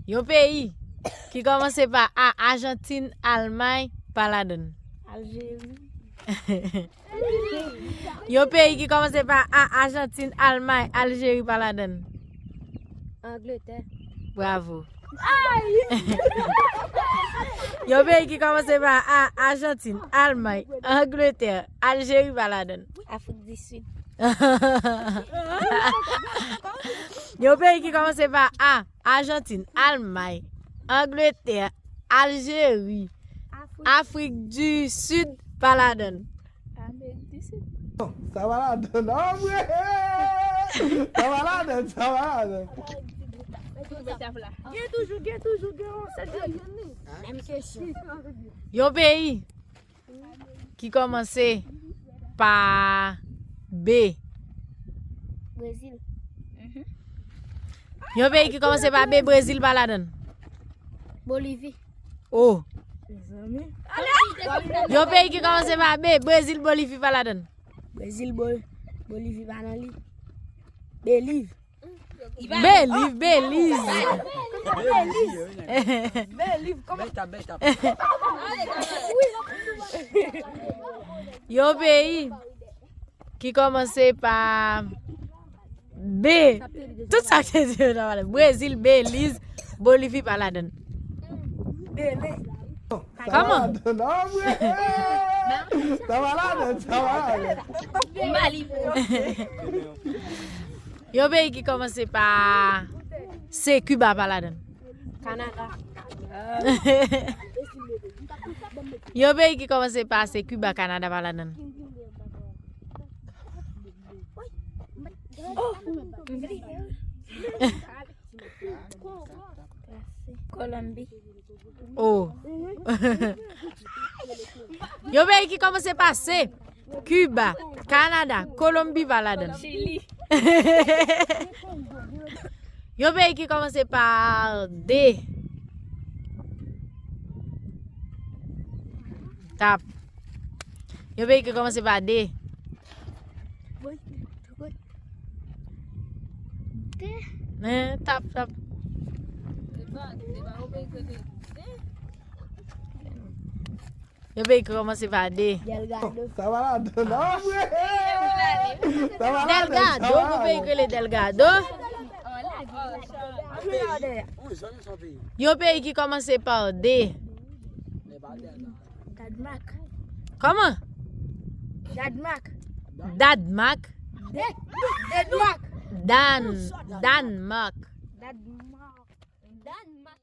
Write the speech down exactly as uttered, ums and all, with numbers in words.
Yon peyi ki kòmanse pa A, Ajantin, Almay, pa ladan l. Aljeri. Yon peyi ki kòmanse pa A, Ajantin, Almay, Aljeri, pa ladan l. Angletè. Bravo. Yon peyi ki kòmanse pa A, Ajantin, Almay, Angletè, Aljeri, pa ladan l. Afrik di Sid. Yon peyi ki kòmanse pa A, Ajantin, Almay, Angletè, Aljeri, Afrik di Sid, pa ladan l. Amerik di Sid. Sa pa ladan, non, vre. Sa pa ladan, sa pa ladan. Gen toujou, gen toujou, gen yon sèl. Menm kesyon. Yon peyi ki kòmanse pa B. Brezil. Yon peyi ki kòmanse pa B, Brezil pa ladan. Bolivi. O. Mezanmi. Yon peyi ki kòmanse pa B, Brezil, Bolivi pa ladan. Brezil, Bol-, Bolivi pa nan li. Beliv. Beliv, Beliz. Beliv, kòman? Beta, beta. Yon peyi ki kòmanse pa B. Tout sa ki te di yo nan pale. Brezil, Beliz, Bolivi pa ladan. Bele. Kòman? Sa pa ladan, sa pa ladan. Yon peyi ki kòmanse pa C, Kiba pa ladan. Kanada. Yon peyi ki kòmanse pa C, Kiba, Kanada pa ladan. Kolonbi. O. Yon peyi ki kòmanse pa C, Kiba, Kanada, Kolonbi pa ladan. Chili. Yon peyi ki kòmanse pa D. Tap. Yon peyi ki kòmanse pa D. Tap, tap. Yon peyi ki kòmanse pa D. Delgado. Sa pa ladan, non, vre. Sa pa ladan, Delgado, sa pa yon peyi ki rele Delgado. Yon peyi ki kòmanse pa D. Dadmak. Kòman? Dadmak. Dadmak. Dadmak. Dan, Danmak. Dadmak. Dadmak.